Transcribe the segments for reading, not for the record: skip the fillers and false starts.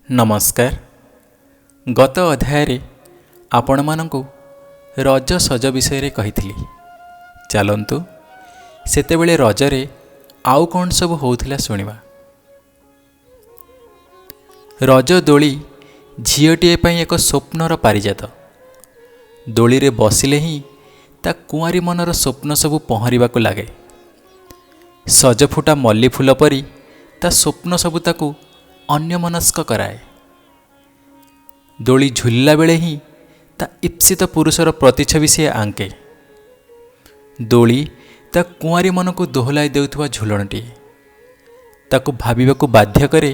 ନମସ୍କାର। ଗତ ଅଧ୍ୟାୟରେ ଆପଣମାନଙ୍କୁ ରଜ ସଜ ବିଷୟରେ କହିଥିଲି। ଚାଲନ୍ତୁ ସେତେବେଳେ ରଜରେ ଆଉ କ'ଣ ସବୁ ହେଉଥିଲା ଶୁଣିବା। ରଜ ଦୋଳି ଝିଅଟିଏ ପାଇଁ ଏକ ସ୍ୱପ୍ନର ପାରିଜାତ। ଦୋଳିରେ ବସିଲେ ହିଁ ତା କୁଆଁରୀ ମନର ସ୍ୱପ୍ନ ସବୁ ପହଁରିବାକୁ ଲାଗେ। ସଜଫୁଟା ମଲ୍ଲି ଫୁଲ ପରି ତା ସ୍ୱପ୍ନ ସବୁ ତାକୁ ଅନ୍ୟମନସ୍କ କରାଏ। ଦୋଳି ଝୁଲିଲା ବେଳେ ହିଁ ତା ଇପ୍ସିତ ପୁରୁଷର ପ୍ରତିଛବି ସିଏ ଆଙ୍କେ। ଦୋଳି ତା କୁଆଁରୀ ମନକୁ ଦୋହଲାଇ ଦେଉଥିବା ଝୁଲଣଟିଏ। ତାକୁ ଭାବିବାକୁ ବାଧ୍ୟ କରେ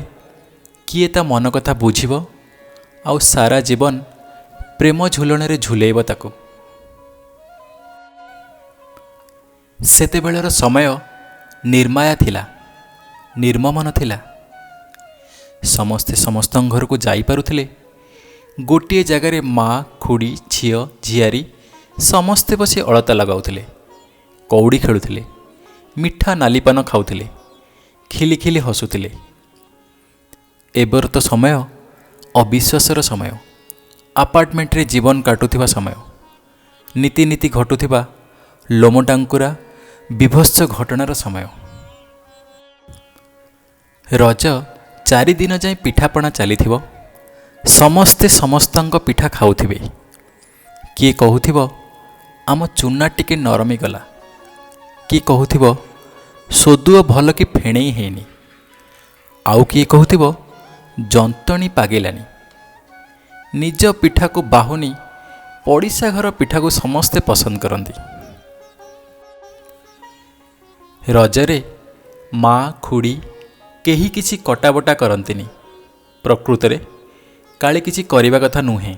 କିଏ ତା ମନ କଥା ବୁଝିବ ଆଉ ସାରା ଜୀବନ ପ୍ରେମ ଝୁଲଣରେ ଝୁଲେଇବ ତାକୁ। ସେତେବେଳର ସମୟ ନିର୍ମାୟା ଥିଲା, ନିର୍ମମ ନଥିଲା। ସମସ୍ତେ ସମସ୍ତଙ୍କ ଘରକୁ ଯାଇପାରୁଥିଲେ। ଗୋଟିଏ ଜାଗାରେ ମା, ଖୁଡ଼ି, ଝିଅ, ଝିଆରୀ ସମସ୍ତେ ବସି ଅଳତା ଲଗାଉଥିଲେ, କଉଡ଼ି ଖେଳୁଥିଲେ, ମିଠା ନାଲିପାନ ଖାଉଥିଲେ, ଖିଲି ଖିଲି ହସୁଥିଲେ। ଏବର ତ ସମୟ ଅବିଶ୍ୱାସର ସମୟ, ଆପାର୍ଟମେଣ୍ଟରେ ଜୀବନ କାଟୁଥିବା ସମୟ, ନୀତି ନୀତି ଘଟୁଥିବା ଲୋମଟାଙ୍କୁରା ବିଭତ୍ସ ଘଟଣାର ସମୟ। ରଜ 4 ଦିନ ଯାଏଁ ପିଠାପଣା ଚାଲିଥିବ। ସମସ୍ତେ ସମସ୍ତଙ୍କ ପିଠା ଖାଉଥିବେ। କିଏ କହୁଥିବ ଆମ ଚୁନା ଟିକେ ନରମିଗଲା, କିଏ କହୁଥିବ ସୋଦୁଅ ଭଲ କି ଫେଣେଇ ହେଇନି, ଆଉ କିଏ କହୁଥିବ ଯନ୍ତଣୀ ପାଗିଲାନି। ନିଜ ପିଠାକୁ ବାହୁନି ପଡ଼ିଶା ଘର ପିଠାକୁ ସମସ୍ତେ ପସନ୍ଦ କରନ୍ତି। ରଜରେ ମା, ଖୁଡ଼ି କେହି କିଛି କଟାବଟା କରନ୍ତିନି। ପ୍ରକୃତରେ କାଳେ କିଛି କରିବା କଥା ନୁହେଁ,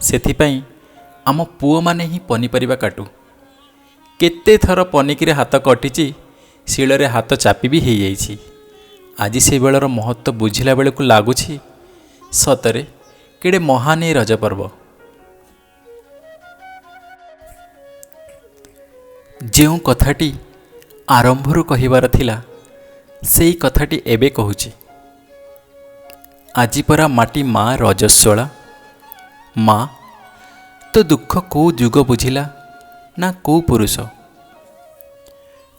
ସେଥିପାଇଁ ଆମ ପୁଅମାନେ ହିଁ ପନିପରିବା କାଟୁ। କେତେ ଥର ପନିକିରେ ହାତ କଟିଛି, ଶିଳରେ ହାତ ଚାପି ବି ହେଇଯାଇଛି। ଆଜି ସେ ବେଳର ମହତ୍ତ୍ୱ ବୁଝିଲା ବେଳକୁ ଲାଗୁଛି ସତରେ କେଡ଼େ ମହାନ ଏ ରଜ ପର୍ବ। ଯେଉଁ କଥାଟି ଆରମ୍ଭରୁ କହିବାର ଥିଲା ସେଇ କଥାଟି ଏବେ କହୁଛି। ଆଜି ପରା ମାଟି ମା ରଜସ୍ୱଳା। ମା, ତୋ ଦୁଃଖ କେଉଁ ଯୁଗ ବୁଝିଲା ନା କେଉଁ ପୁରୁଷ?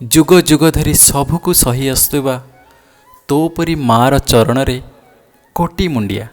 ଯୁଗ ଯୁଗ ଧରି ସବୁକୁ ସହି ଆସୁଥିବା ତୋ ପରି ମାଆର ଚରଣରେ କୋଟି ମୁଣ୍ଡିଆ।